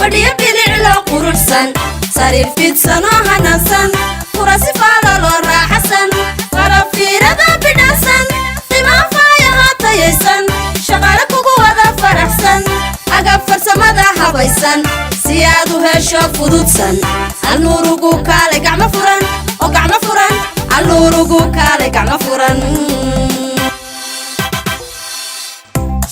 Fadhiyo biliclo quruxsan, sariir fidsanoo hanansan, kurasi faalaloo raaxasan, farafiirada bidhansan, qimaa faayaha tayaysan, shaqale kugu wada faraxsan, agab farsamada habaysan, si aad u hesho fududsan. Alnuurugu kaalay gacmo furan oo gacmo furan. Alnuurugu kaalay gacmo furan.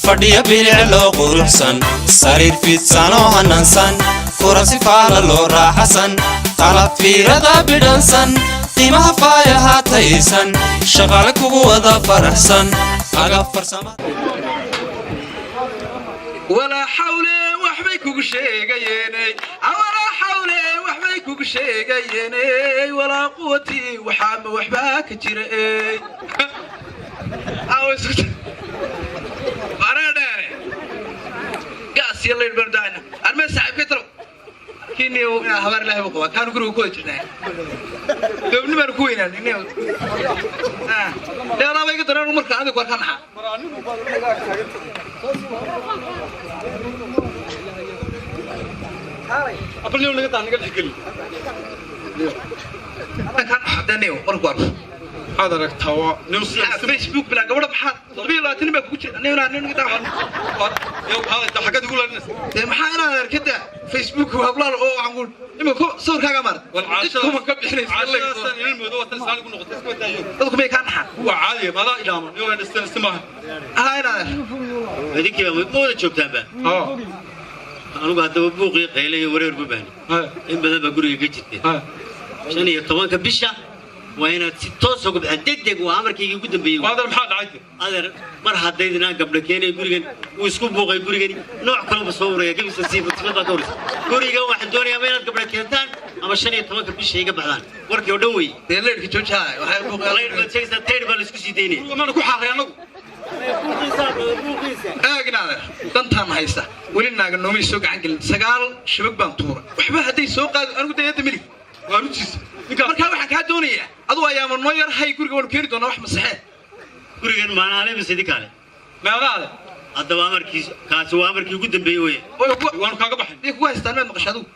Fadhiyo bilic loo quruxsan, sariir fidsanoo hanansan, kurasi faala loo raaxasan, qalab fiirada bidhansan, qiimaha faayaha taysan, shaqale kugu wada faraxsan, agab farsama. Walaa xawle, waxbay kugu sheegayeeney. Walaa xawle, waxbay kugu sheegayeeney. Walaa quwatii, waxaama waxbaa ka jira ey. Anaa dheere gaas iyo laydh baan daacna. Armee saaxiibkay talow kiini habaar Ilaahay buu qabaa. Kaanu guriga ku wada jirnaa, doobni baanu ku weynaan. Dheeraaba iga daran marka adigu warka naxa. Marku arko Maxaad aragtaa? Waa news. Facebook bilaa gabadha maxaa 27 nin baa kugu jira. Nin nin Xaggaad ugu laalinaysa? Dee maxaa inaad arkada Facebook hablaal oo waxaan ku imika sawirkaaga maar Wal cid kuma ka bixinaysa. Caashadaasaan inaan moodo waa tan islaan igu noqotay, iska badaayo. Dadku may kaa naxaan. Waa caadiya, maadaa idhaama niyo dhistan isti maaha. Ahaa inaad Idinkiiba ma wada joogtaanba? Haa. Anigu haddaba buuqii, qayle iyo wareer ma baahni. In badan baa guriga ka jirteen. 15-ka bisha waa inaad si toos uga baxaan, deg deg. Waa amarkaygii ugu dambeeyey. Adeer, maxaa dhacay? Adeer, mar haddaydinaan gabdho keenay, gurigan wuu isku buuqay. Gurigani nooc kaleba soo uraya gebisa siifad baa ka horaysa gurigan. Waxaan doonayaa ama inaad gabdho keentaan ama 15-ka bisha iga baxdaan. Warkii oo dhan wey. Dee leyrka joojaha waxay Laydh baad sheegaysaa, taydh baa laisku sii daynaya. Guriga maana ku xaaray annagu? Eeg inaadeer, dantaan haysta weli naaga noomay soo gacan gelin. 9 shabag baan tuuray, waxba hadday soo qaadi anigu dayadda milig. Waa runtiisa ninkaas. Markaa waxaan kaa doonayaa adugu ayaama noo yar hay guriga, waanu keeni doonaa wax masaxee. Gurigan maanaale mise idinkaale? Meeqaade? Haddaba amarkiis kaasi waa amarkii ugu dambeeyey wey. Waanu kaaga baxay. Way kugu haystaan, maad maqasha adigu?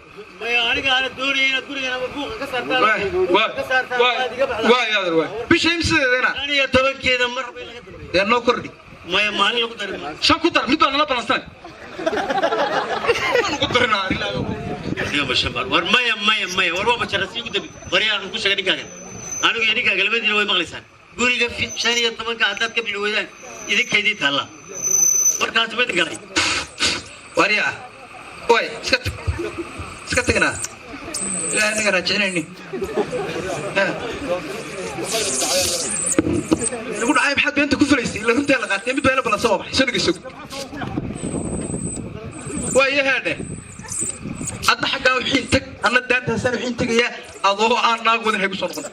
Maya, aniga aana doonaya inaad gurigan ama buuqa ka saartaan. Waay. Ka saartaan. Waay. Aad iga baxdaan. Waay adeer, waay. Bisha imsideedana? 15-keeda mar bay laga dambeeyey. Dee noo kordhi. Maya, maalin lagu dari maayo. 5 ku dar, mid baa nala balansanay. Waan ugu darinaa. War maya, maya, maya, war waa bajarasi ugu dambe. War yaa ku sheegay ninkaagan? Anigu iyo ninkaaga labadiina way maqlaysaan. Guriga 15-ka haddaad ka bixi weydaan, idinka idiin taallaa. Warkaasi ma idin galay? Waryaa, way iska tag, iska tagnaa. Ilaahay naga raajicinayni nagu dhacay. Maxaad beenta ku falaysay? Ila runtaa la qaatay. Mid baa ila balansan, waa maxay? Soo dhegeyso, waa iyo heedhe. Adna xaggaa wixiin tag, anna daantaasaan wixiin tegayaa. Adoo aan naag wadan hay ku soo noqon.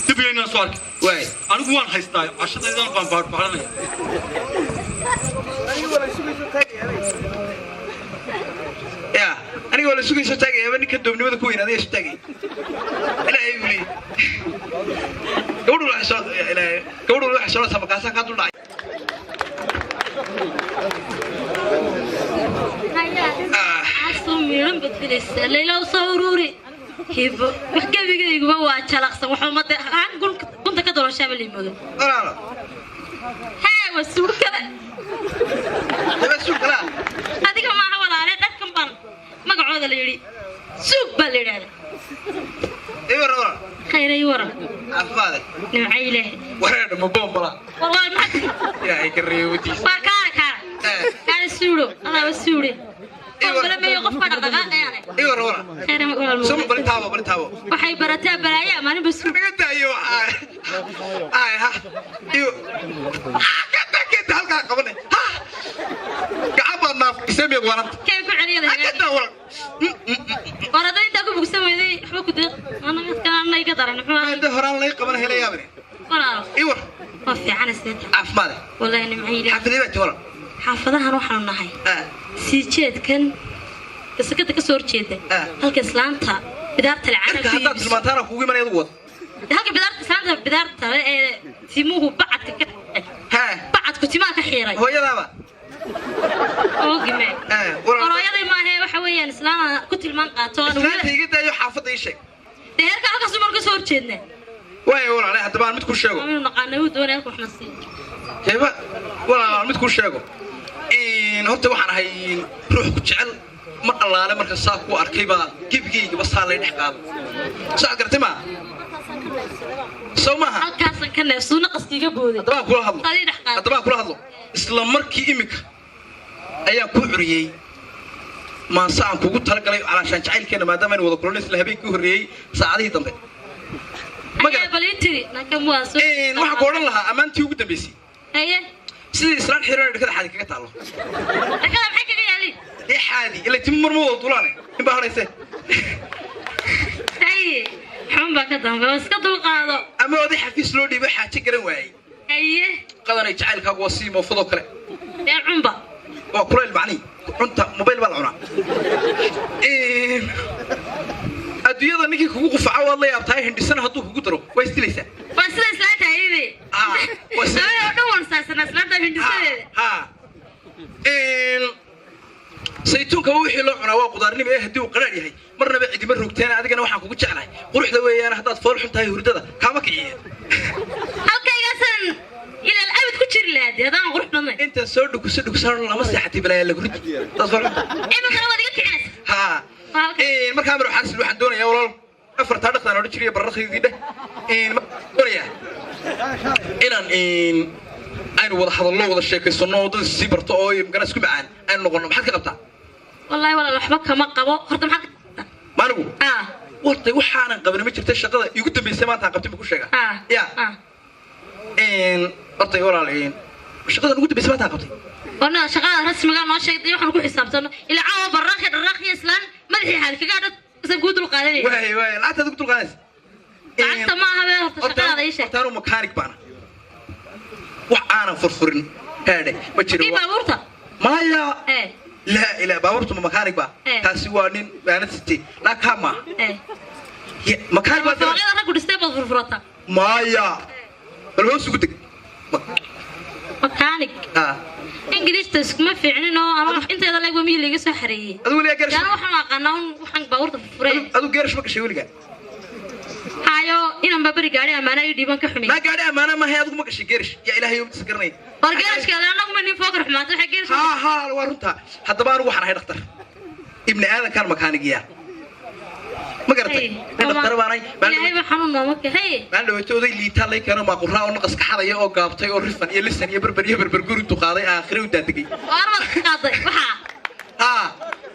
Dib yaynaan soo arkay. Waay. Anigu waan haystaa, cashadaydan baan baadhbaadhanaya. Ya aniga waa la sugay soo taagaya. Ninka doobnimada ku weynaaday soo taagaya. Ilaahay buu leeyahay gabadhu waxay soo, ilaahay, gabadhu waxay soo markaasaa kaa dul dhacay. Soo miidhan badbelaysaa layla, soo ururi hibo. Wax gebigayguba waa jalaqsan, waxuu made aan gunta ka doloshaaba liimoodo. Walaalo. Hee, waa suur kale. Daba suug kalaa. Adiga maaha walaale, dharkan baan magacooda la yidhi suug baa la yidhaahda. Ibar walaal. Khayray, waran. Caafimaade. Nimca Ilaahi. Wareedha ma boombalaa? Wallahi maxaa? Ilaahay ka reebatiisa. Waa kaale, kaale, kaale suuro, adaaba suure bombala meeyo qofka dhaqdhaqaaqayaane. Ibar walaal. Khayray walaal. Soo bali taabo, bali taabo. Waxay barataa balaaya maalinba suug. Naga daayo waxaa ay ha iyo kata kata halkaa qabanay ha gacan baad naafisay miyaad waranta? Kee ku celiyada? Kata waran. War hadday intaa ku bugsan weyday, waxba ku deeq anaga iga daran muxuu ahay? Inta horaan laga qaban helayaabane. Walaalo. Iwar. Waa fiican seeta. Caafimaade. Wallahi nimca Ilaahi. Xaafidee baa ti waran? Xaafadahan waxaanu nahay sii jeedkan sakada ka soo horjeeda, halka islaanta bidaarta le Cirka canabka haddaad iibiso. Tilmaantaana kugu imanaya adugu wad. Halka bidaarta islaanta bidaarta le ee timuhu bacadka ka bacadku timaha ka xiiray. Hooyadaaba. Oogime. Walaal. Hooyaday maahe, waxa weeye. weeyaan islaana ku tilmaan qaato. Islaanta iga daayo, xaafadda ii sheeg. Dee heerka halkaas marka soo horjeedna. Waaya walaale, haddaba aan mid ku sheego. Inu naqaana uu doonaya halka waxna siiyo. Keeba walaal, aan mid ku sheego. Horta waxaan ahay ruux ku jecel. Mar allaale marka saa ku arkay baa gebigaygaba saa lay dhex qaado. Soo aad garatay maa? Soo maaha? Halkaasan ka neefsuu naqaskiiga booday. Haddaba aan kula hadlo. Adii dhex qaado. Haddaba aan kula hadlo. Isla markii iminka ayaan kuu curiyey maanse aan kugu talagalay calaashaan jacaylkeena, maadaama aynu wada kulanay isla habeenkii horreeyey saacadihii dambe. Ma Ayaa garan. Bal ii tiri nanka muwaa soo. Waxaan ku odhan lahaa ammaantii ugu dambeysay. Haye. Sidii islaan xiran dhakada xaadi kaga taallo. Dhakada maxay kaga yaali? Ee xaadi ila timi marma wada dulaane in baa hadhayse. Haye, xun baa ka dambe oo iska dulqaado. Ama oday xafiis loo dhiibo xaaje garan waayey. Haye. Qadanay jacaylkaagu waa sidii moofadoo kale. Ee cunba. Waa kulayl macnihi cunta mobayl baa la cunaa. Adduunyada ninkii kugu qufaca waad la yaabtahay, hindhisana hadduu kugu daro waa isdilaysaa. Waa sida islaanta hayade. Ah, waa sida- Habeen oo dhan waan saarsanaa islaanta hindisadeeda. Ha, saytuunka wixii loo cunaa waa qudaarnimo ee haddii uu qaraar yahay marnaba cidima rogteen. Adigana waxaan kugu jeclahay quruxda weeyaan, haddaad fool xun tahay hurdada kaama kiciye. Halkaygaasan ilaal abid ku jiri lahaa dee haddaan qurux badnayn. Intaan soo dhukuso dhukusaan lama seexatay balaayaa lagu ridi haddaad fool xun tahay. Iminkana waad iga kicinaysa. Ha. Waa halka- Markaa mar waxaan waxaan doonayaa walaal afartaa dhaqdaan odhan jiray bararkaydii dheh. Markaan doonayaa inaan aynu wada hadallo, wada sheekaysano oo dad sii barto oo magara isku macaan aynu noqono. Maxaad ka qabtaa? Wallaahi walaal, waxba kama qabo. Horta maxaad ka qabtaa? Maanigu Ah. wartay waxaanan qaban ma jirta. Shaqada igu dambaysay maanta aan qabtay ma ku sheegaa? Ah. Ya. Ah. Hortay walaal, shaqadan ugu dambaysay maanta aan qabtay. Warna shaqada rasmiga noo sheegtay waxaan ku xisaabtano ilaa caawa barraaqi dharraaqi islaan madaxii xaal kaga dhan isan kuu dul qaadanaya. Waay waay, lacagtaad ugu dulqaadanaysa. Lacagta ma aha bee, horta shaqadaada ii sheeg. Horta anuu makaanig baana, wax aanan furfurin heedhe ma jiro. Kii baabuurta? Maya. Ee. Laa ilaa baabuurtu ma makaanig baa? Eh. Taasi waa nin baanad sitay laakaa maaha. Ee. Makaanig baa. Fooqyada raggu dhistay baad furfurata? Maya, bal hoos ugu deg. Makaanig. Ah. Ingiriista iskuma fiicnin oo ama inteeda leeg waa miyi laga soo xareeyey. Adigu weligaa geerash? Yaana waxaan aqaanaa un waxaan baabuurta furfuree. Adigu geerash ma gashay weligaa? Hayo, inan baa beri gaari amaana ii dhiiban ka xumay. Naa gaadhi amaana maahay, adigu ma gashay geerash? Yaa ilaahay oo garanay. War geerashka anaguma nin fookar xumaata waxay geerashka. Ha ha, waa runtaa. Haddaba anigu waxaan ahay dhakhtar ibni aadankaan makaanigiyaa, ma garatay? Nin dhakhtar baanay. Ilaahay baa xanuun nooma ka hey. Maalin dhawaato oday liitaa lay keeno maaquraa oo naqas ka xadaya oo gaabtay oo rifan iyo lisan iyo berber iyo berber guri intuu qaaday aakhire u daadegay. Waar baad ka qaaday waxaa? Haa,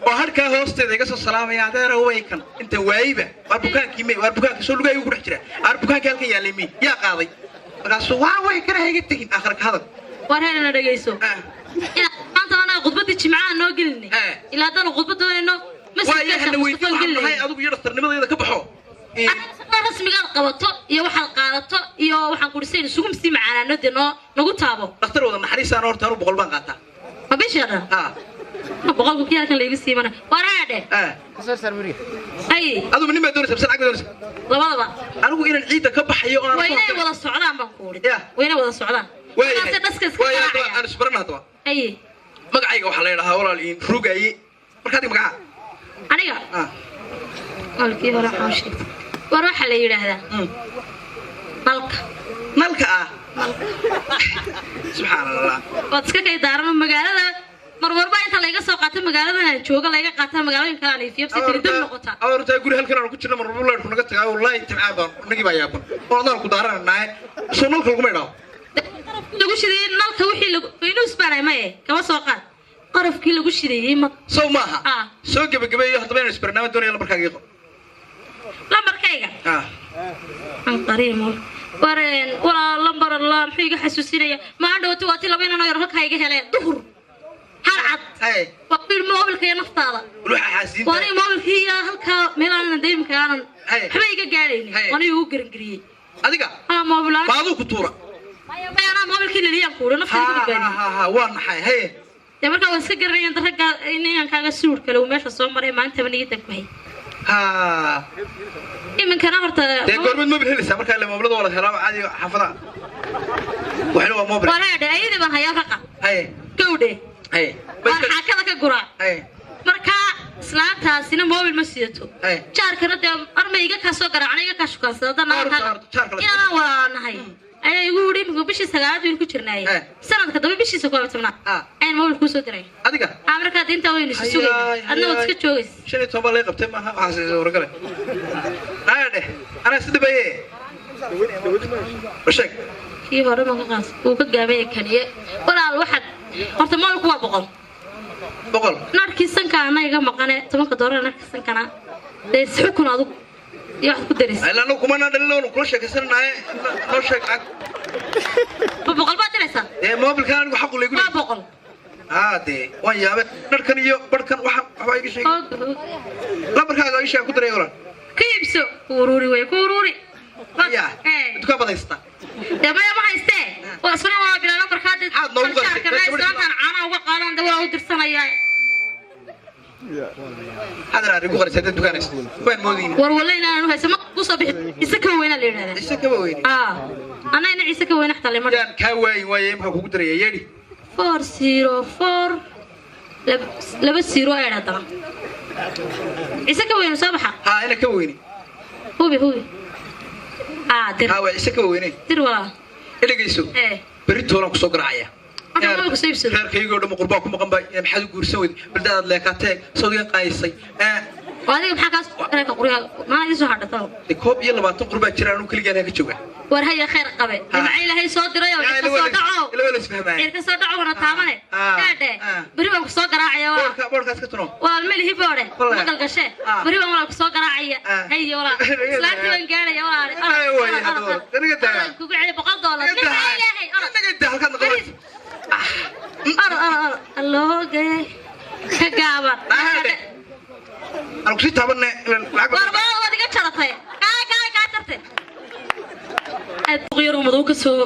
oo harkaa hoosteeda iga soo salaamaya, adeera way kan inta waayiba waar bukaankii may, waar bukaankii soo lugaayu ku dhex jira, waar bukaankii halkan yaallay may, yaa qaaday? Markaasuu waa way kana iga tegin aakhira ka hadal. War helena dhegeyso. Ah. Inaan maanta anaga khudbaddii jimcaha noo gelinay. Eh. Ilaa haddaanu khudbad doonayno Waa hana weydiin waxaan nahay adigu iyo dhakhtarnimadayda ka baxo. Shaqada rasmigaad qabato iyo waxaad qaadato iyo waxaan kudhisay isugu sii macaanaano dee noo nagu taabo. Dhakhtar wada naxariisaan horta anu 100 baan qaataa. Ma bishii dhan? Haa. 100-ku kii halkan layga siimana war haadhe. Ah. Hay. Adigu nin baa doonaysa mise lacag baa doonaysa? Labadaba. Anigu inaan ciidda ka baxayo oo aan Waa inay wada socdaan baan ku uri. Ya. Waa inay wada socdaan. Waayahay. Markaasay dhaska iska Waayahay, haddaba raacayaan. aan isbarana haddaba. Hay. Magacayga waxaa la yidhahaa walaal in rugaye. Marka adiga magaca? Aniga? Ah. Walkii hore waxaan sheegtay war waxaa la yidhaahdaa nalka. Nalka ah, subxaan allah. Waad iska kay daarano magaalada mar warba inta layga soo qaatay magaaladan aan jooga layga qaataa magaalooyin kale aan ifiyo si tiri dab noqota. Awartaa guri halkan aan ku jirno mar walba leerku naga tagaa, wallaahi timcaan baan nagii baa yaaban oo adaan ku daarananaay soo nalka laguma idhaaho. Lagu shidayey nalka wixii lagu faynuus baan maye kama soo qaad qarafkii lagu shidayey ma. Sow maaha? Ah. Soo gebagabeeyo haddaba inaan isbarnaamij doonaya lambarkaaga ii qor. Lambarkayga? Ah. Aan qariyo mool wareen walaa lambar allah muxuu iga xasuusinaya maan dhowti waa ti laba inanoo yar halkaa iga heleen duhur har cad. Hay. Waa wiil moobilka iyo naftaada. Bal waxaa xaasiinta. Waa aniga moobilkii iyo halkaa meel aanan daymka aanan Hay. waxba iga gaadhaynin. Hay. Waa aniga igu garangariyey. Adiga? Haa, moobil ma aduu ku tuura? Maya, anaa moobilkii laliyaan kuuri ha naftaada ku ha badbaadiyey. Ha ha, waa naxay haye. Dee markaa waan iska garanayaan ragga inankaaga suur kale uu meesha soo maray maantaba niyadda ku hay. Ha. Iminkana horta Dee goormeed mobil helaysaa markaa? Ile mobilada waa la helaa caadi xaafadaha waxna waa mobil. Waraadhe ayadii baan hayaa raqa. Haye. Gowdhe. Haye. Waan xaakada ka guraa. Haye. Markaa islaanta Inantaasina moobil ma sidato. Haye. Jaarkana dee armay iga kaa soo garaacna, iga kaa shukaansada haddana. Jaarka la- Inanaan walaanahay ayaa igu yidhi imika bishii sagaalaad waynu ku jirnaaye, sanadka dambe bishiisa 11aad ayaan moobil kuu soo diray. Adiga? Aa, markaa intaa waynu isu sugayna, adna waad iska joogaysa. 15 baa laga qabtay, maaha waxaas suuragale. Naya dheh, anaa is dhibaye, u sheeg. Kii hore ma ka qaas uu ka gaabay kaniye. Walaal, waxaad horta moobilku waa 100. 100. Narkii sanka ana iga maqane, $10 narkii sankana dee isxukun adugu iyo waxaad ku daraysa. Ilaa anagu kumana dhalin oonu kula sheekaysananaye, noo sheeg lacag. Ma 100 baad diraysaa? Dee moobilkan anigu xaqu laygu Waa leeyahay. 100. Haa, dee waan yaabe, dharkan iyo barhkan waxaan waxbaa iga sheegay. Hoog hoog. Lambarkaaga ii sheeg, ku daray walaal. Ku iibso, ku ururi wey, ku ururi. Ya. Ee. Dukaan baad haysataa? Dee maya, ma haystee, waa isna waa bilaa lambarkaa dee. Maxaad noogu qarsay? Jaarka islaantaan caanaha uga qaadan dee waa u dirsanayaa. Maxaad inaad igu qarisay dad dukaan haysta waan moodayna. War walle inaanan u haysa ma kusoo bixi. Ciise ka weynaa la yidhahdaa. Ciise kaba weyne. Aa, anna ina ciise ka weyne xataa lema. Yaan kaa waayin waaye, maxaa kugu daraya? Yeedhi. 404 20 eedh haddana ciise ka weyne soo baxa. Haa, ina ka weyne. Hubi hubi, aa, dir. Haa, waa ciise kaba weyne. Dir walaal. Dhegeyso. Ee. Berri toolaan kusoo garaacaya. Marka mobilka soo iibsado. Reerkaygoo dhan qurbaa ku maqan baa, maxaad u guursan weyday? Baldaadaad leekaatee sawdiga qaayisay. Oo adiga maxaa kaas reerka quryaha maa idin soo hadhata? Dee 21 qurbaa jira, anu keligaan ka jooga. War haya, khayr qabe, nimca Ilaahay soo diray oo cirka soo dhaco. Ila waa la isfahmaya. Cirka soo dhaco wana taabane. Gaadhe, beri baan kusoo garaacaya waa. Boorka boorkaas ka tuno. Walaal melihi boodhe. Wallahi. Ma galgashee. Beri baan walaal kusoo garaacaya. Haye walaal, islaantii baan gaadhaya walaal. Ay, waay, hadda naga daa. Kugu celi $100. Naga Nimca daa. Ilaahay, orod. Naga daa halkaad noqon. Orod orod orod, allooge ka gaaban. Haadhe. Aan kusii taabanne lacag. War walaal, waad iga jaratay, kaay kaay kaa jartay. Aad yar oo madow ka soo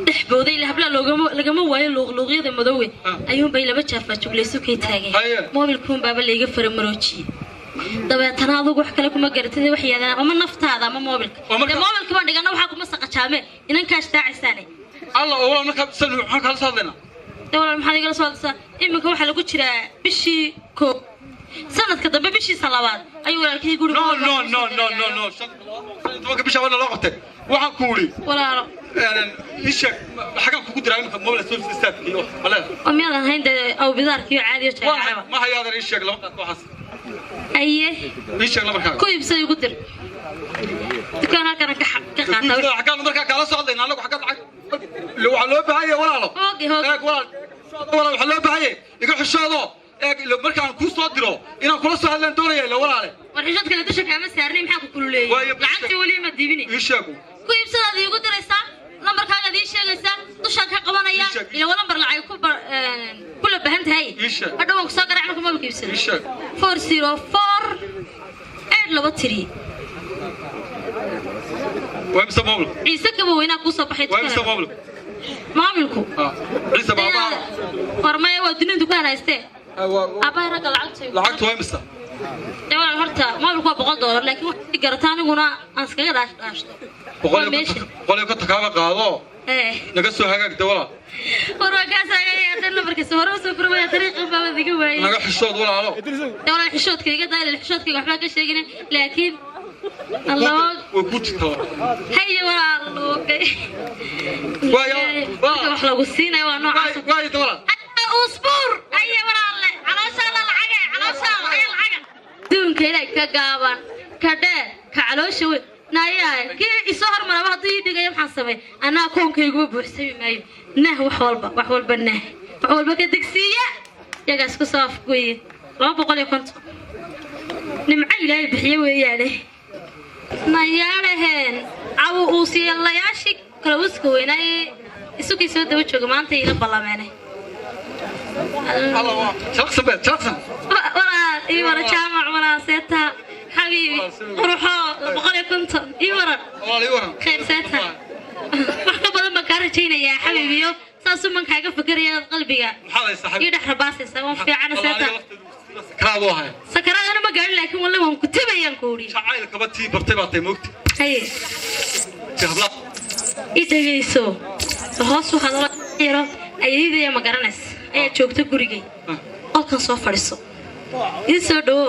dhex booday ila hablaha loogama lagama waayo luuqluuqyada madoowe, ayuunbay laba jaafaa juglayso kay taageen. Moobilkuun baaba layga faramaroojiyey. Dabeetana adugu wax kale kuma garatid, wax yaadaan ama naftaada ama moobilka. Oo Dee moobilka baan dhigana, waxaa kuma saqajaame inankaas daacaysaane. Alla, oo walaal, markaa san maxaan kala soo hadlaynaa? Dee walaal, maxaad igala soo hadlaysaa? Iminka waxaa lagu jiraa bishii koob, sanadka dambe bishiisa labaad ayuu walaalkii guriga No no no no no no, 15-ka bisha waa loo qabtay, waxaan ku uri. Walaalo. Ii sheeg, xagaan kugu diraa iminka mobile service staffkii wax maleeda? Oo miyaadan hayn dee awbidaarkiyo caadiyo jeegacaba? Ma hayaadan, ii sheeg lama qaato waxaas. Aye. Ii sheeg lambarkaaga. Ku iibsada, igu dir dukaan halkana ka ka qaata. Xaggaan markaa kaala soo hadlayna anagu? Xaggaan lacag waxaa loo baahan yahay, walaalo. Hoogi hoog. Eeg walaal, walaal, waxaa loo baahan yahay iga xishoodo. Eeg, ilo markaan kuu soo diro inaan kula soo hadlaan doonaya, ila walaale. War xishood kale dusha kaama saarnay, maxaa ku kululeeyey? Waayo, Lacagtii weli ma diibini. Ii sheegu. Ku iibsadaad iigu diraysaa, lambarkaagaad ii sheegaysaa, dushaan ka qabanaya. Ii sheeg. Ila waa lambar lacag ku kula bahan tahay. Ii sheeg. Hadhow waan kusoo garaac marka mobilka iibsado. Ii sheeg. 404 8 2 3. Waa mise mobil? Ciise kaba weynaa kuu soo baxay. Waa mise Dukaan mobil? Moobilku. Ah, ciise baaba. War maya, waa dunida dukaan haystee, aabbahay ragga lacagta. Lacagtu waa imisa? Dee walaal, horta moobilku waa $100, laakiin waxaad garata aniguna aan iskaga dhaash dhaashto. Waa meesha. 150 kaaba qaado. Ee. Naga soo hagaagda walaal. War waa kaas hagaagaya, hadda nambarkiisa hore usoo furmaya, dariiqan baabad iga waayey. Naga xishood walaalo. Dee walaal, xishoodka iga daayil, xishoodkayga waxbaa ka sheegine, laakiin allah. Way ku jirtaa. Haye walaal, okay. Waa Marka wax lagu siinayo waa noocaas. Waayo walaal. Usbuur haye walaalle, calooshaada lacaga, calooshaada haya lacaga. Adduunka ilaahay, ka gaaban, ka dheer, ka caloosha weyn, nayaa kii isoo hormaraba hadduu ii dhigayo, maxaan samey? Anaa koonkayguba buuxsami maayo. Nah, wax walba, wax walba, nah, wax walba ka degsiiya, iyagaa isku soo afgoye. 250 nimco Ilaahay bixiye weeyaane. Nayaadhaheen cawu uusiyaalayaashii kala uska weynaaye isugii soo daba jooga maanta ila ballameene. Alla waa jalaqsan be jalaqsan. Walaal, ii waran Jaamac, walaal seeta, xabiibi quruxo, 150 ii waran. Walaal, ii waran. Khayr seeta, wax ka badan baan kaa rajaynayaa xabiibiyo, saasuu man kaaga fakeraya qalbiga. Maxaad haysaa xabiib? Ii dhex rabaasaysa, waan fiicana, seeta. Sakaraad u ahay. Sakaraadana ma gaadhin, laakiin wallahi waan ku tabayaan ku udhi. Jacaylkaba tii bartay baa tay moogta. Haye. Tii hablaha. I dhegayso, hoos waxaad ola yaro ayadidaya ma garanaysa ayaa joogta gurigay, qolkan soo fadhiiso. Ii soo dhawo,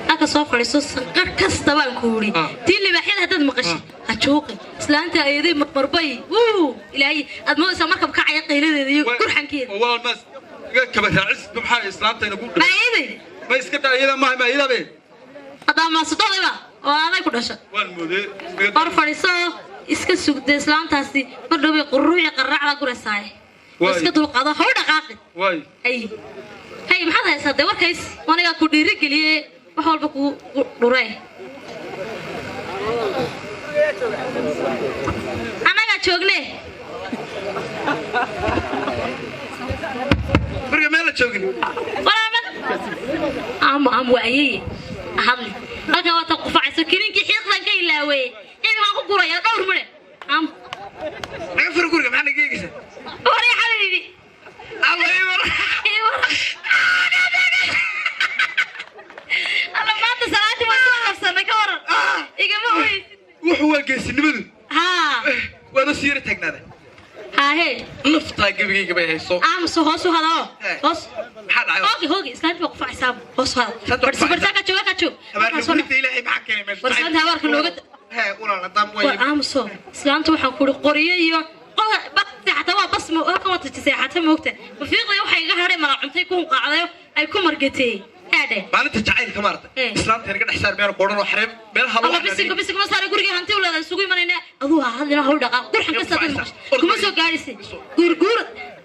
halka soo fadhiiso. Sanqar kasta baan ku yidhi, tii libaaxyada haddaad maqashay ha juuqin. Islaanta ayaday marmarbay wuu ilaahay aad moodaysaa markab kacaya qayladeeda iyo gurxankeeda. Walaal, maas iga kaba raacis? Maxaa islaanta inagu ma ayaday? Ma iska daa iyada, maaha ma iyada be. Haddaa maasudodayba oo aday ku dhasha. Waan moodee. Hor fadhiiso, iska sugda. Islaantaasi mar dhowbay quruuci qarraacda guraysaaye. Waay. Iska dulqaado, ha u dhaqaaqin. Waay. Hay hay, maxaad haysaa dee? Warkays anigaa ku dhiirigeliyey, wax walba ku dhuree. Annagaa joogne. Guriga meel la joogin. Walaamad ama am waa ayay hadli. Halkan waa ta qufacayso. Kininkii xiiqdan ka ilaaweye, iminkaan ku gurayaa dhowr mudhe am. Naga furo guriga, maxaa naga eegaysaa? Waray xabiibi. Alla ii war. Alla, maanta salaadii waan soo qabsanay, ka waran? Igama oysid. Wuxuu waa geesinimadu. Haa. Waana sii yara taagnaada. Haahee. Naftaa gebigayga bay hayso. Aamuso, hoos u hadalo, hoos. Maxaa dhacay? Hoogi hoogi, islaantii baa qufacaysaa, hoos u hadal. Islaantii barsi qufacaysaa. Barsaa ka jooga, ka joog. Abaarka ilaahay maxaa keenay meesha? War islaanta habaarka nooga hee walaal, haddaan way. War aamuso. Islaanta waxaan ku uri qoryo iyo qoda bas xataa waa bas ma halkan waa seexata moogta mafiiqday. Waxay iga hadhay mala cuntay ku hunqaacdayo ay ku margatay haadhe. Maalinta jacaylka maarata Eh. islaanta naga dhex saar meel qoran oo xareem meelaha alla loo bisinka bisinka ma saaray gurigii hanti u leedahay isugu imanayna. Aduu ha hadlina, hawl dhaqaaq gurxan kasta dad maqasho kuma soo gaadhaysa guurguur.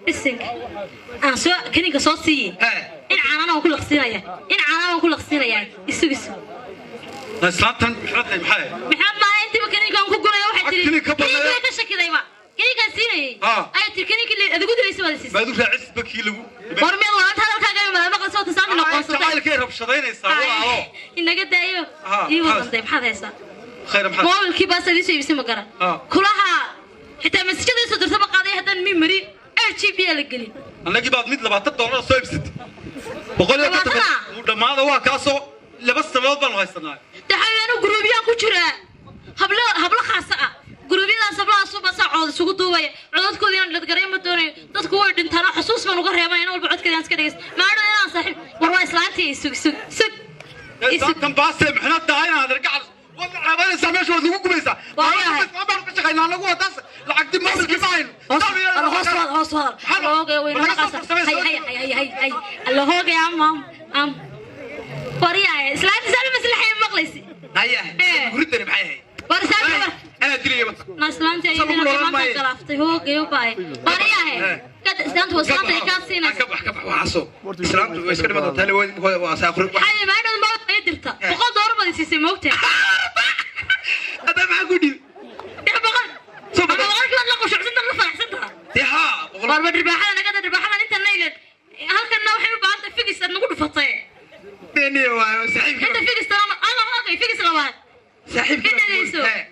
Bisinka aan soo kaninka soo siiye. Hee. In caanana waan ku laqsiinaya, in caanana waan ku laqsiinaya. Isug isug. Islaantan maxaa tahay, maxaa? Maxaad maaha intiiba kaninka aan ku guraya waxay tiri Kiniin ka badnaa. Kiniinka way ka shakidayba kaninkaan siinayay. Ah. Ayay tiri kininkii adigu dilaysa baad siisay. Maad u raacis bakii lagu War miyaad walaanta hadalkaaga ima maqal soo tasaanta noqonsatay? Jacaylkay rabshadaynaysaa, walaalo. Inaga daayo. Ah, ii maxaad- wadantay, maxaad haysaa? Khayr, maxaad? Moobilkii baas adii soo iibisay ma garan. Ah. Kulaha xitaa masajada soo dirta ma qaaday haddaan mimari 8 GB la gelin. Annagii baad mid $20 soo iibsatay, 150. Labaatana? Wuu dhammaada, waa kaasoo 2 sanadood baanu haysanaa. Daxawi, anu guruubyaan ku jiraa, hablo hablo khaasa ah. Guruubyadaas hablahaas basaa cod isugu duubaya. Codadkooda inaan dhadgaray ma doonayo. Dadku way dhintaan, xusuus baan uga reebay in walba codkeeda aan iska dhegeysto maadho inaan saaxiib. War waa islaantii, isug isug isug isug. Islaantan baasee maxna tahay inaad argacal waad caabanaysaa, meesha waad lagu gubaysaa. Waa yahay. Baanu ka shaqaynaa anagu, waa taas lacagti moobilkii ma hayno. Hoos alla, hoos wada, hoos wada. Hoogay way Laga naga soo qaasa. farsamay. Hay hay hay hay hay hay, alla hoogay am am am. Waryahay, islaantii saan maslaxay maqlaysi. Haya. Eh. Guridani maxay ahayd? War islaantii war. Anaa dilaya. Na islaantii Sabab ayadina loola maanta maayo. galaaftay hoogay u baay. Waryahay, kad islaantu waa islaanta ay kaa siinaysa. Ka bax, ka bax, waxaaso islaamtu way iska dhiman doontaa, waa saaqri. Xayi maadhow ma ay dirta $100 baad siisay moogta. Hadda maxaa ku dhibi? Dee boqol Soo ama boqol. boqolkii baad la qushucsan, la faraxsan taha. Dee haa, 100. Warba dhirbaaxada nagada, dhirbaaxada inta naylen halkanna waxay u baahan tahay figis aad nagu dhufatay. Niyo waayo saaxiibkii. Inta figis talama alla hoogay figis labaad. Saaxiibkii. Ka dhagayso. Hee.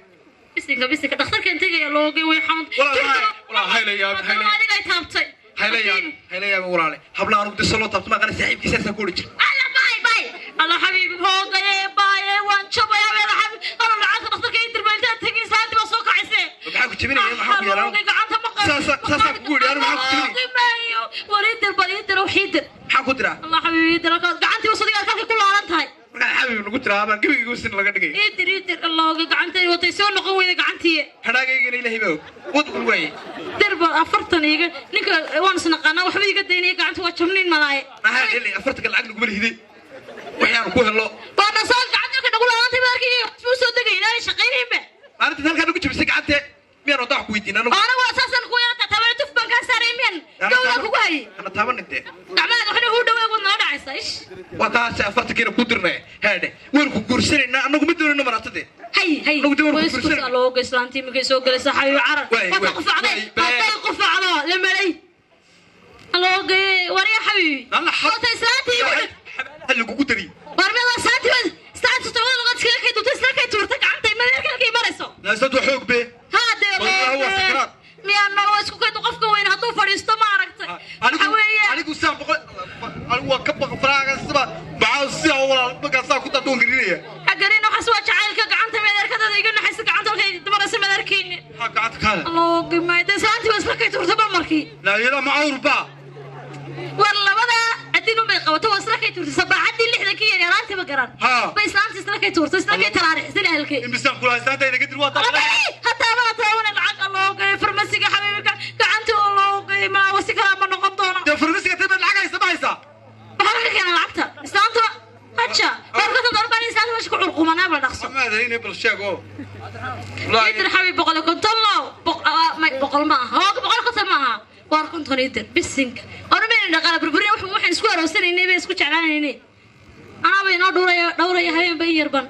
Bisinka bisinka, dhakhtarkan tegaya loogay way xanuun. Walaal, walaal, hayla yaab, hayla yaab. Adiga ay taabtay. Hayla yaab, hayla yaab walaale. Hablaha anugu disa loo taabto maaqana, saaxiibkii saasaa ku odhan jira. Alla baay baay, alla xabiibi hoogaye baaye, waan jabaya meel xabiib. Alla lacagta dhakhtarka ii dirba intaad tegin islaantii baa soo kacisee. Maxaa ku jebinaya? Maxaa ku yeelan? Hoogay gacanta ma qabo. Saasaa kugu yidhi, anigu maxaa ku jebinaya? Maayo war ii dir, bal ii dir, wax ii dir. Maxaa ku diraa? Alla xabiibi ii dir, halkaas gacantii wasadiga halkay ku laalan tahay. Markaa xabiib lagu tiraa baan gebigayga sin laga dhigay. Ii dir, ii dir. Alla hoogay gacantay watay soo noqon weyda gacantii. Hadhaagaygana ilaahay baa og wadkul waaye. Dir bal 40 iiga ninka waan isnaqaanaa, waxba iga daynaya, gacanta waa jabniin malaaye. Maxaa dheli 40-ka lacag naguma lihide waxyaanu ku hello. Waa nasaal gacanta halka nagu laalantay baa arkay waxba soo degay inaanay shaqaynaynba. Maalintaad halkaa nagu jabisay gacantee miyaan wadda wax ku weydiin anagu? Oo anagu waa saasaan ku yeelata tabana tuf baan kaa saaray miyan gowdaa kugu hayay. Hana taabanin dee. Gacmahaaga waxna uu dhaweeg waad nala dhacaysaa ish. Waa taas 40-kiina ku dirnay heedhe, waynu ku guursanaynaa anagu, ma doonayno maraatade. Hay hay. Nagu dee war ku way isku guursanay. looga islaantii iminkay soo galaysa xabiib carar. Waay, waa ka waay, qufacday. waay, bee. Hadday qufacdo la malay loogaye. War yaa xabiibi. Alla horta islaantii igu dhig. Ha lagugu dari. War meel islaantii baad islaantii todobada lugood iskaga kay duubtay, isla kay tuurtay gacanta madeerka halkay marayso. Naasad waa xoog be. Haa dee. Wallahi waa sakaraat. Miyaa nolo isku kaydu qofka weyn hadduu fadhiisto ma aragtay waxa weeye. Anigu saan 100, anigu waa ka baqa faraaga siba maxaa si walaal markaa saa ku taabtoon garinaya. Agarin waxaas waa jacaylka gacanta meedeerkadada iga naxaysa, gacanta halkay maraysa meedeerkayni. Maxaa gacanta kaale? Loogi maayo dee, islaantii baa isla kay tuurtay markii. Naayada ma awrba? War labada adin unbay qabato, waa isla kay tuurtay sabaaxaddii 60-kii. Ninkii yar yaraantiiba garan. Ba islaanta isla kay tuurto, isla kay talaarixisay ahalkay. Imisaan kula islaanta inaga dil waa Hataa baa taawana lacag loo geeyay farmasiga xabiibka gacanta oo loo geeyay, ma wasi kala ma noqon doona. Dee farmasiga tibad lacag haysa ma haysaa? Maxaa ka keenay lacagta islaanta? Haja warkata doon islaanta meesha ku curqumanaa ba dhaqso. Maadayne, bal sheeg oo. Idir xabiib, 150 loo 100 ma aha, hooga 150 ma aha, waar 50 idir bisinka oran dhaqaala burburin. Waxaan isku aroosanaynay bay isku jeclaanaynay, anaaba inoo dhowraya dhowraya habeenba in yarban.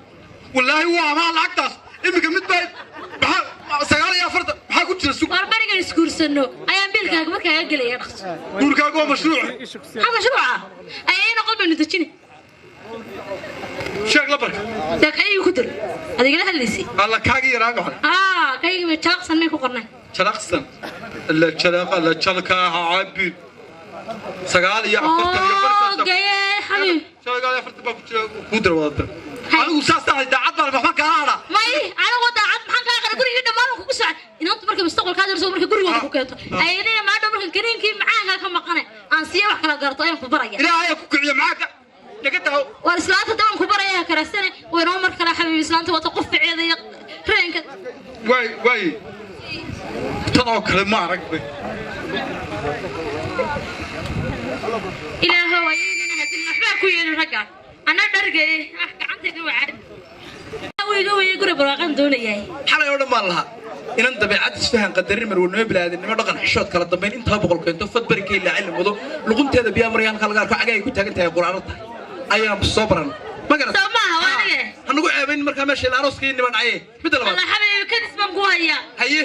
Wallaahi waa amaa lacagtaas iminka mid baa maxaa 49 maxaa ku jira sug. Waar berigan isguursano ayaan biilkaaga markaaga gelaya dhaqso. Guurkaaga waa mashruuc. Maxaa mashruuca ayay noqon baynu dejini. Sheeg la barka. Dee kaygi ku dir adigala hadlaysay. Alla kaagi yaraa maxay? Aa, kaygi bay jalaqsan may ku qornay. Jalaqsan la jalaqa la jalka ha cabin 49 iyo oo gaye xabiib. 49 baa ku jira ku dir wadada. Anigu saas tahay, daacad baan, waxba kaala hadha. May anigu daacad maxaan kaa qara? Gurigii dhammaan kugu socay inaantu markay mustaqbalkaa darso, markay gurigooda ku keento ayadina maadhow markan kaniinkii macaankaa ka maqane aan siiya wax kala garto ayaan ku baraya. Ilaahay ku kiciyo macaanka naga daawo. Waar islaanta dabaan ku baraya karaasane waynoo mar kale xabiib. Islaanta wata qufaceeda iyo reenka. Waay waay, tan oo kale ma arag bay. Ilaahow ayadina hadii waxbaa ku yeelin ragga anna dhargay ah gacantayda waa caadi weyga weye guri barwaaqan doonayahay. Xalay oo dhan baan lahaa inan dabeecad isfahan qadarin marwanimo bilaadanimo dhaqan xishood kala dambayn intaa 100 keento fad barikay ilaa cilmi mudo luqunteeda biyaa maraya halka laga arko cagaay ku taagan tahay quraano tahay ayaan soo baran ma garat. Soo maaha waa aniga. Hanagu ceebayn markaa meesha ila arooskii niman caye midda labaad. Alla xabiib, kadis baan ku hayaa. Haye.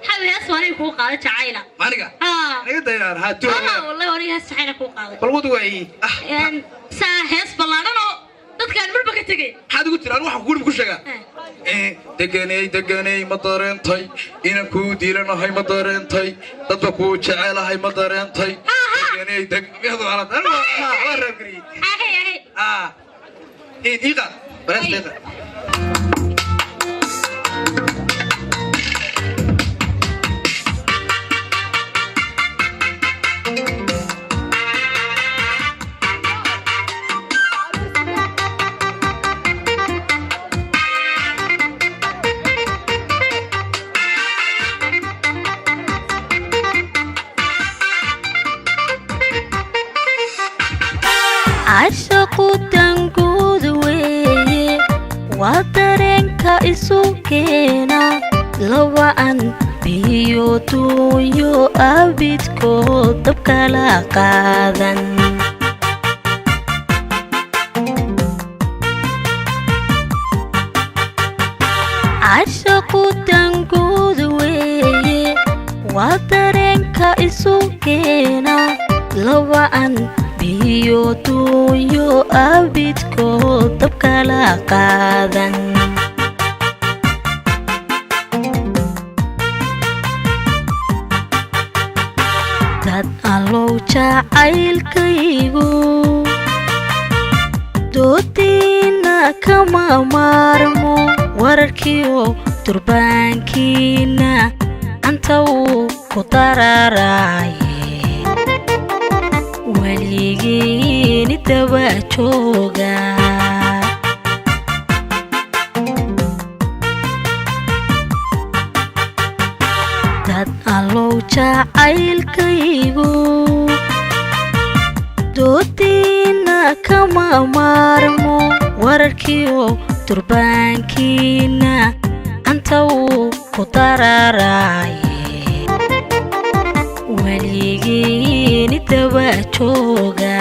Xabiib, hees waa aniga kuu qaaday jacayla. Aniga? Aa. Naga dayaan haa tu. Aa wallahi aniga hees jacayla kuu qaaday. Bal wad waay ah. Saa hees ballaaran oo dadkaan marba ka tegay. Maxaad ugu tiri? Anigu waxaan kugu ku sheegaa deganay deganay ma dareentay inaan kuu diilanahay? Ma dareentay dadba kuu jecelahay? Ma dareentay deganay deg miyadu alad waa reebgariyey? Ahay ahay. Ah, in ii qaad baraas ii qaad. Cashaqu danguud weeye, waa dareenka isu keena lawa'an biyo duunyo abidkood dabkala qaadan. Cashaqu danguud weeye, waa dareenka isu keena lawa'an biyo duunyo abidkood dabkala qaadan. Dad allow jacaylkaygu doodiina kama maarmo, wararkiio durbaankiina anta wuu ku dararaaye weligiini daba jooga. Dad allow jacaylkaygu doodiina kama maarmo, wararkiio durbaankiina anta wuu ku dararaaye weligiini daba jooga.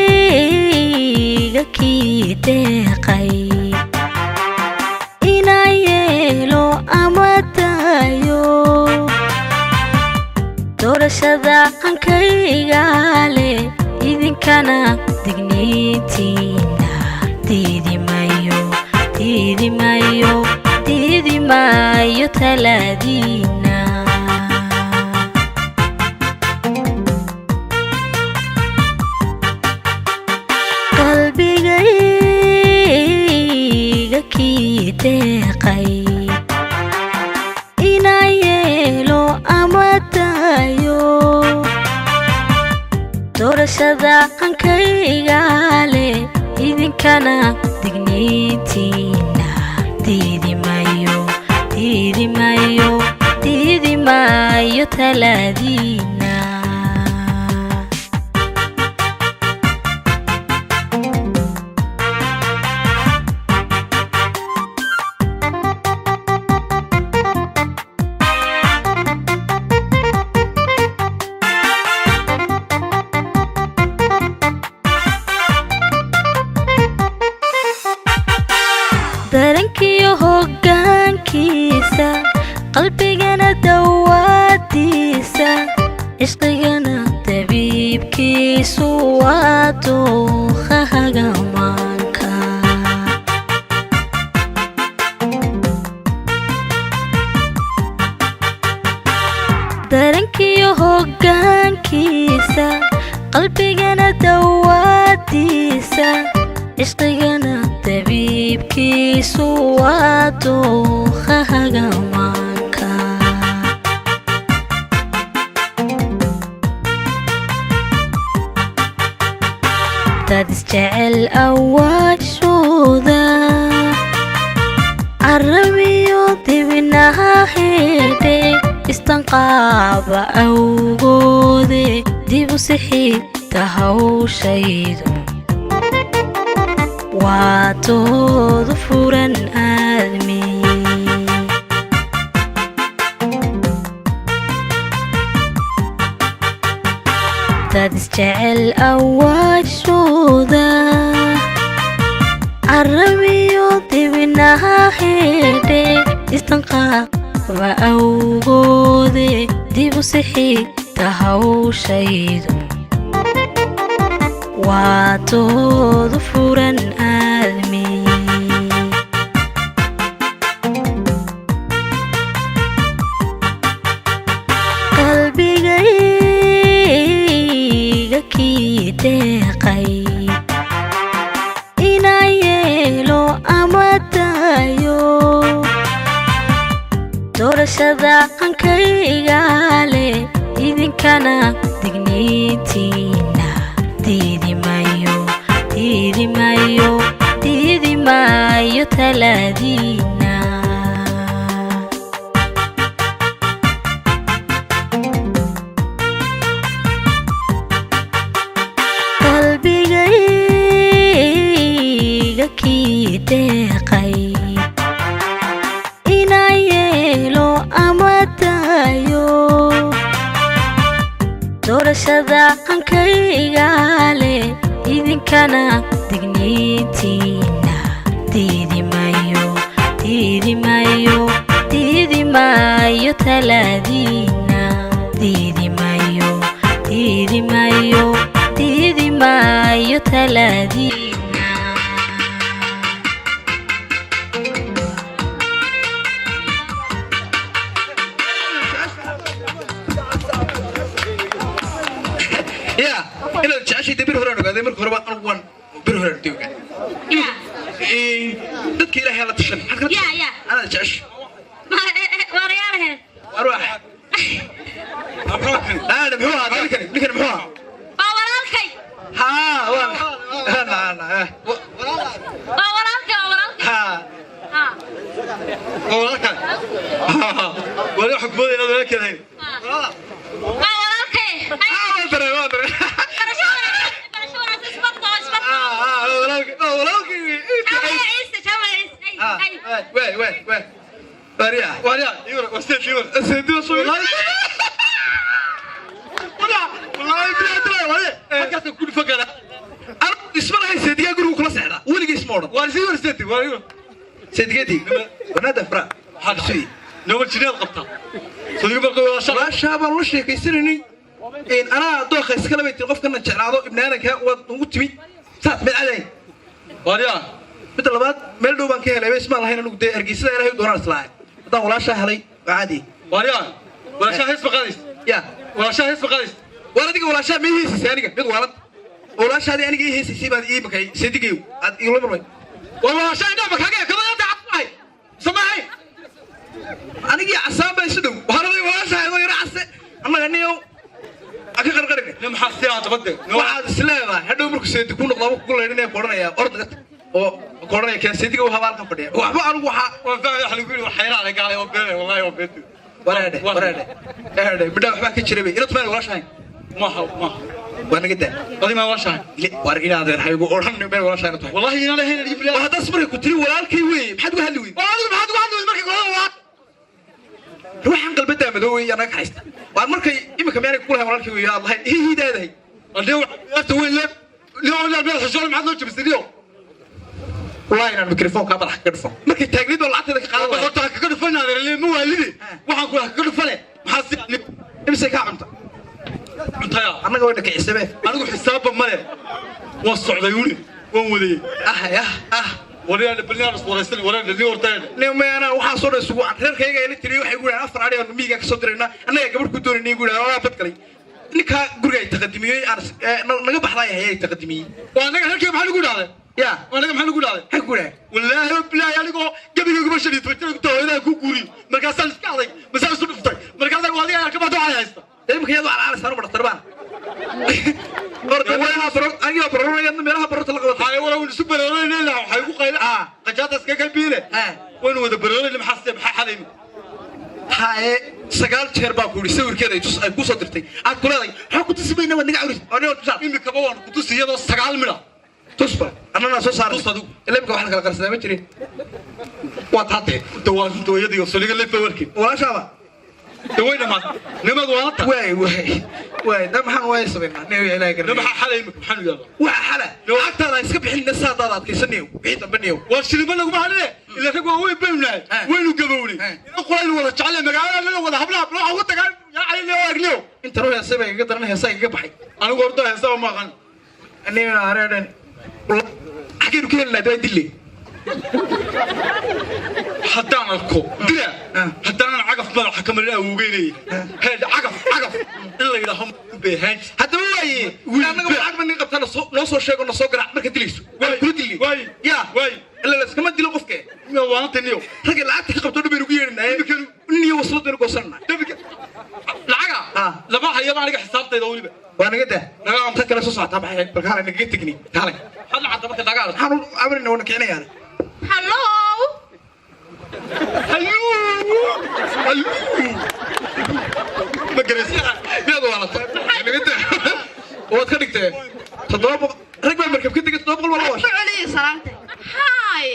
Qalbigayga kii deeqay inaan yeelo ama daayo doorashada hankayga leh, idinkana digniintiina diidi mayo, diidi mayo, diidi maayo talaadiina. Qalbigayga kii deeqay inaan yeelo Hankayga leh, idinkana digniintiina diidi mayo, diidi mayo, diidi mayo talaadiina. Darankiyo hoggaankiisa, qalbigana dawaadiisa, cishqigana dabiibkiisu waa duuqa hagamaanka. Darankiyo hoggaankiisa, qalbigana dawaadiisa, cishqigana dabiibkiisu waa duuqa hagamaanka. Dad isjecel awaashooda carabiyo dibnaha xidhe, istanqaaba awgoode, dib u sixita hawshaydu waa doodu furan aadmi. Dad isjecel awaashooda carabiyo dibnaha xidhe, istanqaaba awgoode, dib u sixita hawshaydu waa doodu furan aadmi. Qalbigayga kii deeqay inaan yeelo ama daayo, doorashada hankayga leh, idinkana digniintiina diidi mayo, diidi mayo, diidi mayo talaadiina. Qalbigayga kii deeqay inaan yeelo ama daayo, doorashada hankayga leh, idinkana digniintiina diidi mayo, diidi mayo, diidi mayo talaadiina. Diidi mayo, diidi mayo, diidi mayo talaadiina. Ya, inaad jeceshay dee bir horaan ogaaday. Marka horeba anigu waan bir horaan dee ogaaday. Ya. Dadka Ilaahay la tashan. Maxaad kala Ya, tashan? ya. Anaad jeceshay. Waaryaalahe. Arwaax aana muxuu ahaa ninkani? Ninkani muxuu ahaa? Waa walaalkay. Haa, waa na na. Waa walaalkay, waa walaalkay. Haa. Ha. Walaalka wali waxa kubooda inaad walaalkeed ahayn. Waa walaalkay. Haa, waan daray, waan daray. Barasho wanaagsan, barasho wanaagsan, isbarto, isbarto. Haa haa, walaalkay, waa walaalkay. Jaamac Ciise, Jaamac Ciise. Haa. Ay, ay. Waay waay waay, waaryaa. Waaryaa iwar wasteed iwar. Seediba soo. Wallaahi bilaa dilaa wale halkaas ku dhufan karaa. Anigu isma lahayn seedigaa gurigu kula seexdaa, weligii isma odhan. Waan sii war steed waa iwar. Seedigeedii wanaada fra. Maxaa dhacay? Nooma jineed qabtaa sodiga barqa waa shaqo. Walaashaa baan la sheekaysanaynay. Anaa dooqa iskala bay tiri, qofkana jeclaado ibnaadanka waad ugu timid saas mid cadayn. Waaryaa. Midda labaad, meel dhow baan ka helay ba ismaan lahayn anigu dee. Ergeysada Ilaahay u doonaan islaahay haddaan walaashaa helay waa caadi. Waaryaa, walaashaa hees ma qaadays? Ya. Walaashaa hees ma qaadays? Waar, adiga walaashaa ma ii heesaysay? Aniga mid waalad walaashaadii aniga ii heesaysay baad ii makay seedigayow aad iigula murmay. War walaashaa indhaha makaaga kabada dacad samahay. Anigii casaan baa isu dhow. Waxaan rabay walaashaa adoo yaro case annaga niyow a ka qarqarine. Ne maxaa si aad dabade? Waxaad is leedahay Markuu seedi ku noqdo ama kugu leydhinaya, ku odhanaya orod naga tag, oo ku odhanaya keen seediga u habaalkan fadhiya waxba. Anigu waxaa Waan fahmay waxa lagu yidhi, war xayraale gaalay oo beenay, wallahi waa beenti. Wareedhe, wareedhe, eedhe, midhaa waxbaa ka jira bay inad tumeen walaashahay. Maaha, maaha. Waa naga daa. Adi maa walaashahay? War inaadeen haygu odhan meel walaashahay tahay. Wallahi inaan lahayn iyo bilaa. War haddaas markay ku tiri walaalkay weeye, maxaad uga hadli weyde? War adigu maxaad uga hadli weyde markay golada waa? Ruuxan qalbadaa madoowey yaa naga kaxaysta. Waar markay iminka miyaanay kugu lahayn walaalkay weeye aad lahayn hihidaadahay? Hadee ciyaarta weyn le leo leo meel xishoon, maxaad noo jabisay leo? Wallahi inaan mikrofoonkaa madaxa kaga dhufan markay taagnayd oo lacagteeda ka qaadan lahayd. Horta ha kaga dhufan adeer, ma waalidi waxaan ku kaga dhufane, maxaa si Imisay kaa cunta? Cuntaya. Annaga wayna kicisabee. Anigu xisaabba male, waan socday weli, waan wadayey. Ah ah ah. Waryaadha balniyaan iswaraysan, waryaadha ni hortayda. Nimeena waxaa soo dhan isugu reerkayga ila tiriyo, waxay gu yidhahan 4 adhi aanu miyigaa kasoo diraynaa, annagaa gabadh ku doonaynay gu yidhahan. Waa bad galay ninkaa guriga ay taqadimiyey aan naga baxdaay hayay ay taqadimiyey. Waa annaga reerkayga maxaa lagu idhahday? Ya. Waa annaga maxaa lagu idhahday? Maxay ku yidhahan? Wallaahi bilaahi, anigoo gebigayguma 15 jir inta hooyadaa ku guuriy, markaasaan iska aday masaan isu dhuftay, markaasaan adiga arka baad waxay haysta. Imika iyadu calaalaysa anu dhaktar baan anigaa baroranaya meelaha barorta la qabatay. Haye wala waynu isu baroorayna laha, waxay ku qayla qajaada iska ka biile. Waynu wada baroorayna, maxaa se maxaa xaday imika? Haye, 9 jeer baa ku yidhi sawirkeeda ay tus ay ku soo dirtay, aad ku leedahay waxaa ku tusi mayna, waad naga cawris oo nin tusaa. Imikaba waan ku tusi iyadoo 9 midha. Tusba annana soo saaray. Tus adigu. Ila imika wax la kala qarsadaa ma jirin. Waa taatee dawaan dawayadii oo saliga lefa warkii. Walaashaaba. Daway dhamaatay nimad waata. Waay waay waay, da maxaan waay samaynaa nin ilaahay ne garanaya. Maxaa xalay imika maxaanu yaallaa? Waxa xala lacagtaada iska bixin, saadaada adkaysanayo wixii dambe niyow. Waa shilima laguma hadline, ila rag waa weyn baynu nahay. Waynu gabownay, ina qolaynu wada jeclay magaalada lana wada hablaha waxa ugu tagaan yaa agniyo. Inta ruux heesay baa igaga daran, heesaa igaga baxay. Anigu horta heesaba ma aqaan. Nina areedhan xageenu ka helinaa dawaa dille. Haddaan arko dila, haddaanan cagaf madaxa ka marin awowgeynaya heed cagaf cagaf in la yidhaaho beehaan. Haddaba waaye annaga lacag ma nin qabta noo soo sheego, nasoo garaac marka dilayso waan kula dilli. Waay. Ya. Waay. Ila layskama dilo qofke. Waanta niyo. Ragga lacagta ka qabto dhan baynu ku yeedhinaa, niyo waslad baynu goosananaa. Dabika lacaga lama hayaba aniga xisaabtayda weliba. Waa naga daa. Naga ta kale soo socotaa maxay ahayd? Bal kaalay nagaga tegni, kaalay. Had lacagta marka naga arko. Maxaan u amrina wana kicinayaana. Hallo. Halluu halluu, ma garaysa? Miyaad waalata? Naga daa, waad ka dhigtee 700 rag baa markab ka degay, 700 waa la Ku celiya salaanta. Hi.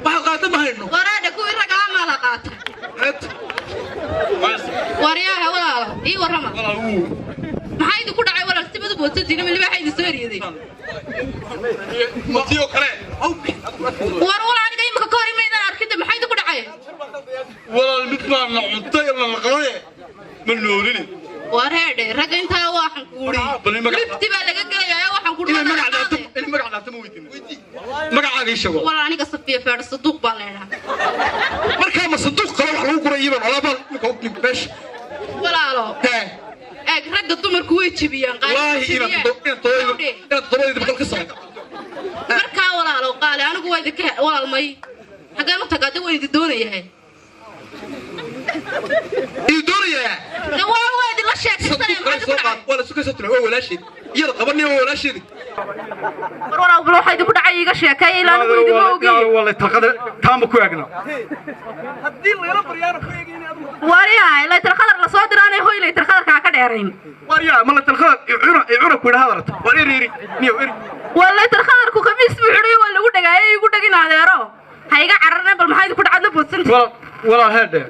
Waxaad qaata ma hayno. Waraadha kuwii rag ahaa maa la qaata. Waryaha walaalo, ii warrama. Maxaa idinku dhacay walaal? Si madu boodsantiina ma libaaxa idin soo eryaday? Matiyo kale. War walaal, aniga imika ka hor imaydaan arkinta, maxaa idinku dhacay? Walaal, mid baa na cuntay la naqlaye, ma noolini. War heedhe, ragga intaa waxaan ku uri. Bal in magac- Lifti baa laga gelayaa waxaan ku inay magac dhaafto, inay magac dhaafto ma weydiin, magacaaga ii sheego. Walaal, aniga Safiya Feedh Saduuq baa leedhaha. Markaa ma sanduuq kale wax lagu guray iban olaabaan imika u dhig meesha. Walaalo. Hee. Eeg, ragga dumarku way jebiyaan qaar. Wallaahi inaad inaad 700 ka samay. Markaa walaalo qaali, anigu waa idinka walaal may xaggeen u tagaa de, waan idin doonayahay. Idin doonayaa. De walaal, waa idinla sheekaysanaya. Sanduuq kale Maxaa idinku soo qaad dhacay? Waa la sukaysa tula, waa walaasheed iyada qabanaya, waa walaasheedi. War walaal, bal waxaa idinku dhacay iiga sheekeeya, ilaa anigu idinma ogeyn. Wala talqada taama ku eegna. Haddii lagala baryaana ku eegayna adigu. Waryahay, laytar khadar lasoo diraanay, hoy laytar khadarkaa ka dheerayn. Waryaa, ma la talqada icuna icuna ku idhaha darata, waar eri eri niyow eri. Waa laytar khadarku khamiis buu xidhay, waa lagu dhagaayay, igu dhagin adeero, ha iga cararne. Bal maxaa idinku dhacad la boodsanta? Walaal, walaal, heedhe,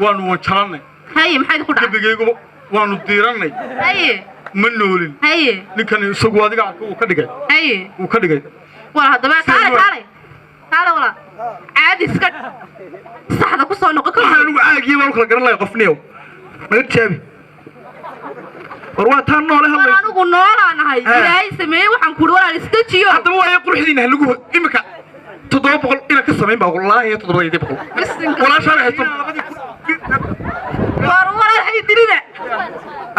waanu wanjalannay. Haye, maxaa idinku dhacay? Gebigayguba waanu diirannay. Haye. Ma noolin. Haye. Ninkan isagu adiga arka uu ka dhigay. Haye. Uu ka dhigay. Walaal, haddaba kaale kaale kaale walaal, caadi iska saxda ku soo noqo. Waxaan anigu caagiyo baan u kala garan lahay qof niyow, naga tijaabi. War waa taan noole War hadlay. Anigu noolaan ahay. Ilaahay sameeyey, waxaan kuuri walaal isdejiyo. Haddaba waayo quruxdiina ha lagu imika 700 inaan ka samayn baa wallaahi 700. Bisinka. Walaashaa haysto. War walaal, hay dilina.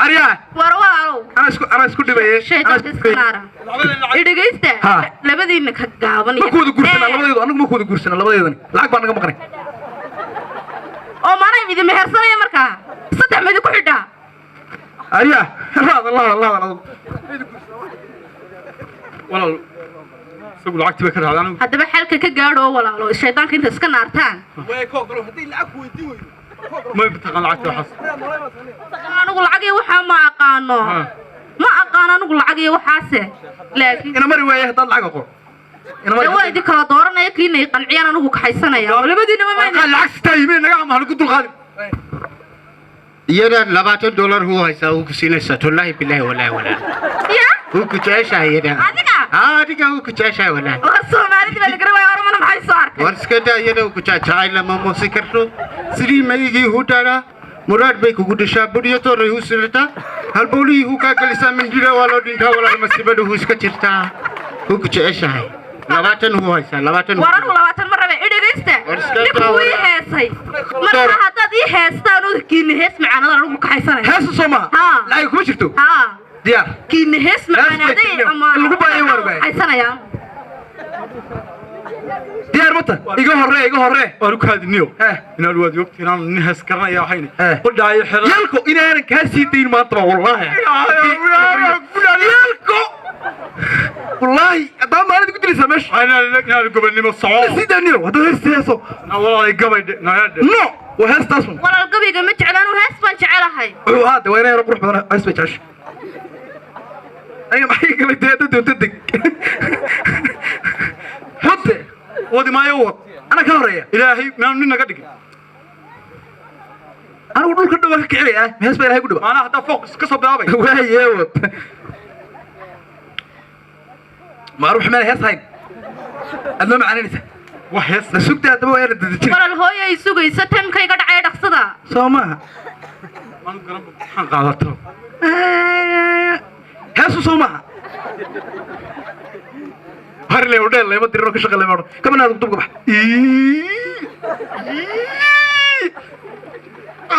Aryaa. War walaalow. Anaa isku dhibaye. Shaydaanka iska naara, idhegaysta. Ha. Labadiina ka gaaban Ma ku wada guursanaa labadeedu, anigu ma ku wada guursanaa labadeedani, lacag baa naga maqnay. Oo maanay idin mehersanaya markaa, saddex ma idinku xidhaa? Aryaa. La hadal, la hadal, la hadal adigu. Walaal, isagu lacagtii bay ka raacday anigu. Haddaba xalka ka gaadho oo walaalo shaydaanka inta iska naartaan. Way ka ogolo hadday lacag ku weydiin weydo. Ma taqaan lacagta waxaas. Anigu lacag iyo waxaa ma aqaano. Ma aqaano anigu lacag iyo waxaase, laakiin Ina mari waaye haddaad lacag aqoon. Ina mari. Dee waa idin kala dooranaya, kiina i qanciyaan anigu kaxaysanaya oo labadiinaba Qaal mayna. Lacag sitaa yimid naga ama ku dulqaadin. Iyada $20 huu haysaa, uu ku siinaysaa. Tallaahi, bilaahi, walaahi, walaahi. Ya. Wuu ku jeceshahay iyada. Adiga? Haa, adiga wuu ku jeceshahay, walaahi. War Soomaalida baa la garan waaya, Oromana maxay soo arkay? War iska daa, iyada uu ku jecel jacayl lama moosi karto. Sidii mayigii huu dharaa muraad bay kugu dishaa, budhiyo tooray huu sirataa, halbowlihii huu kaa gelisaa, mindida waa loo dhintaa. Walaal, masiibada huu iska jirtaa. Wuu ku jeceshahay, 20 huu haysaa, 20. War anigu 20 ma rabe, i dhegaysta. War iska Ninku daa, wuu ii war. heesay. Marka haddaad ii heestaan oo kiina hees macaanada anigu kaxaysanaya. Heesu soo maaha? Haa. Lacag kuma jirto. Haa. Diyaar. Kiina hees macaanaaday ama Lagu baayo waar ogaay. Kaxaysanaya. Diyaar mata? Iga horree, iga horree. Waan u kaadiniyo. Eh. Inaad waad ogtiin inaan nin hees garanaya waxayna. Eh. Qodhaayo xero. Yalko inaanan kaa sii dayn maanta ba, wallaahi. Yalko, wallaahi haddaba maalinta ku dilaysaa meesha. Inaan gobonnimo soco. Sii daaniyo haddaad heesta heeso. Na walaalay gabay naga. No, waa heestaas un. Walaal, gabayga ma jeclaan, hees baan jecelahay. Wuxuu ahaa de waa inaa yaro qurux badan, hees bay jecesha. Aniga maxay galay dee? Hadda doonto deg xudde. Wadi maayo, wad. Anaa ka horeeya. Ilaahay maanu nin naga dhigin. Anigu dhulka dhow waan ka kicinaya, hees baa Ilahay ku dhawa. Maanaha haddaa fooq ka soo bilaabay. Waaye, wad maaruux meel hees hayn aad noo macaananaysa. Wax hees. Na sugta haddaba, waa ina dadajin. Walaal, hooyo ay sugayso, timekayga dhacaya, dhaqsada. Soo maaha? Maanu garan maxaan qaadato. Heesu soo maaha? Harle udheel lama dirino ka shaqe lama odhan kamana dubka bax.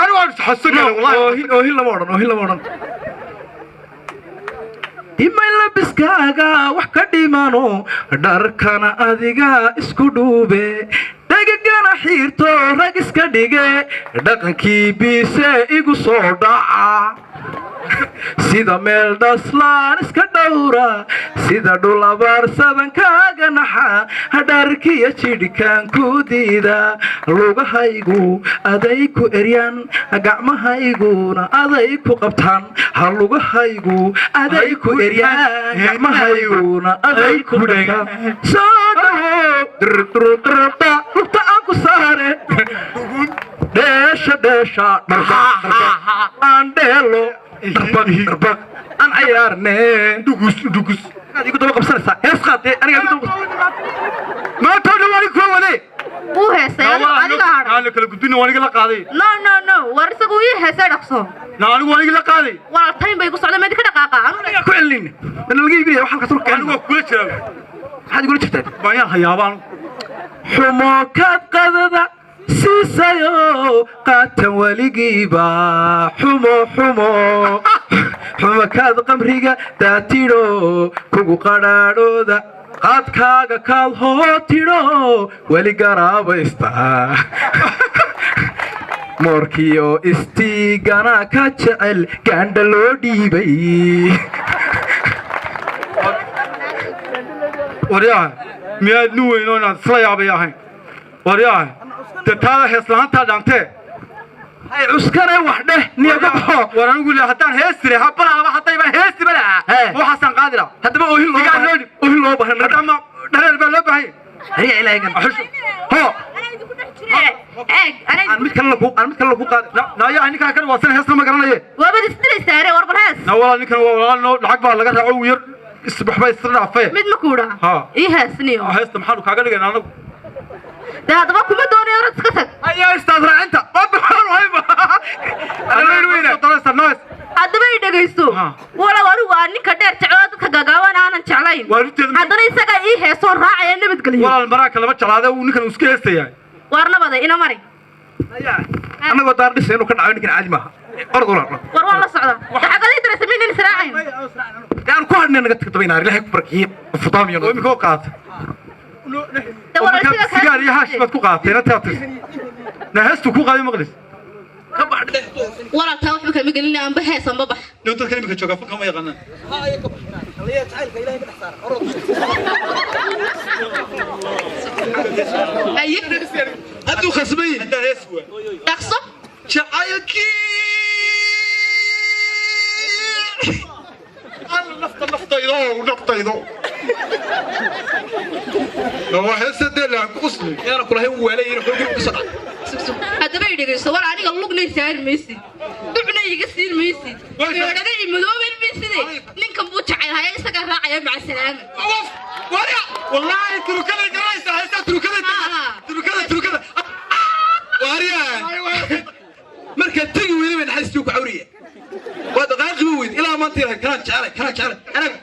Ani waan xasuusan karaa, wallahi. Oohin, oohin lama odhan, oohin lama odhan. Imay labiskaaga wax ka dhimano, dharkana adiga isku dhuube, dhegagana xiirto, rag iska dhige, dhaqankii biise igu soo dhaca, sida meel dhaslaan iska dhowra, sida dhul abaarsadan kaaga naxa, dharkiya jidhkaan ku diida, lugahaygu aday ku eryaan, gacmahayguna aday ku qabtaan, ha lugahaygu aday ku eryaan, gacmahayguna aday ku qabtaan. Soo dhawo durdurdurda, lugta aan ku saare, dheesha dheesha, dharbaq dharbaq aan dheelo, dharbaq dharbaq aan cayaarne. Dhugus dhugus. Aad igu daba qabsanaysaa, hees qaadee, aniga igu daba. Maanta oo dhan waan kuwa waday. Wuu heesay, adiga hadhay. Aan kala gudbin, waan iga la qaaday. No, no, no, war isagu ii heesay, dhaqso. Na anigu waan iga la qaaday. Walaal, time bay ku socda, meed ka dhaqaaqa anigu. Aniga ku celin mana laga iibinaya wax halkaas dhulka. Anigu waa kula jiraa. Maxaad igula jirtaa? Baayaan hayaabaan. Xumo kaad qadada siisayo qaatan weligiiba, xumo xumo xumo kaad qamriga daatidho, kugu qadhaadhooda qaadkaaga kaad hootidho, weli garaabaysta, moorkiyo istiigana ka jecel gaandha loo dhiibay. Waryaha, miyaad nin weyn oo inaad isla yaabay ahayn? Waryaha, dee taada hees la'aantaa dhaantee. Hay cuskane, wax dheh niyo ka baxo. War anigu le haddaan hees tiri habalaaba haddayba heestiba lahaa. Hee. Waxaasaan qaadi lahaa. Haddaba oohin loo Digaag baahan, loo dhib. oohin loo baahan. Haddama dhareer baa loo baahan yahay. Hariya ilaahay Xushu. Ho. Eeg anaa. Aan mid kalena ku, aan mid kalena ku qaad. Naayaa, ninkaan kan waasan heesna ma garanaye. Waabad isdilaysaa ere, war bal hees. Na walaa, ninkan waa walaal noo, lacag baa laga raaco, uu yar isbaxba isla dhaafee. Mid ma kuudha? Ha. Ii heesniyo. Heesta maxaanu kaaga dhigaynaa anagu? Dee haddaba kuma doonayo, orod iska tag. Ayaa istaad raacinta maanta waxaan hayba ana weyn weyna. Noes. Haddaba i dhegaysto. Ha. Walow anigu aan ninka dheer jecloo, dadka gagaaban aanan jeclayn, Waa runteeda. haddana isagaa ii heesoon raacaya, nabadgeliyo. Walaal, maraaka lama jeclaade, uu ninkan uu iska heestayaa. Waar nabada ina mari. Annagoo daar dhisay inuu ka dhaco ninkan caadi maaha. Orod walaal. War waan la socdaa, daxagadii daraysa miynan israacayn? Dee aan ku hadhnay, naga tagtaba inaar Ilaahay ku barakeeye fudaamiyo. Oo imika oo qaata. Dee Oo walaal markaa isaga kaa sigaar iyo haash baad ku qaadatay na teatris na heestuu ku qaaday maqlis. Ka bax. Walaalkaa waxba kama gelin, anba hees anba bax. Niyo dadkan iminka joogaa fanka ma yaqaanaan. Aye. Hadduu khasbay. Haddaan hees waa. Dhaqso. Jacaylkii alla nafta naftaydo naftaydo. Waa heesta dee laan ku qosli. Yaana kulahay weelay inuu xoogii uga soo dhacay. Sug, sug. Haddaba i dhegeyso war, aniga lugna saari maysid, ducna iga siin maysid, feedhana i madooben mayside. Ninkan buu jecel haya, isagaa raacaya. Maca salaama. Wariya wallaahi turukada garanaysaa heestaa turukada. Ah. Turukada turukada. Waariya, markaad tegi weyday bay naxariistii ku cawriya. Waa dhaqaaqi weyd ilaa maanta ilahay kanaan jecelay, kanaan jecelay anaga.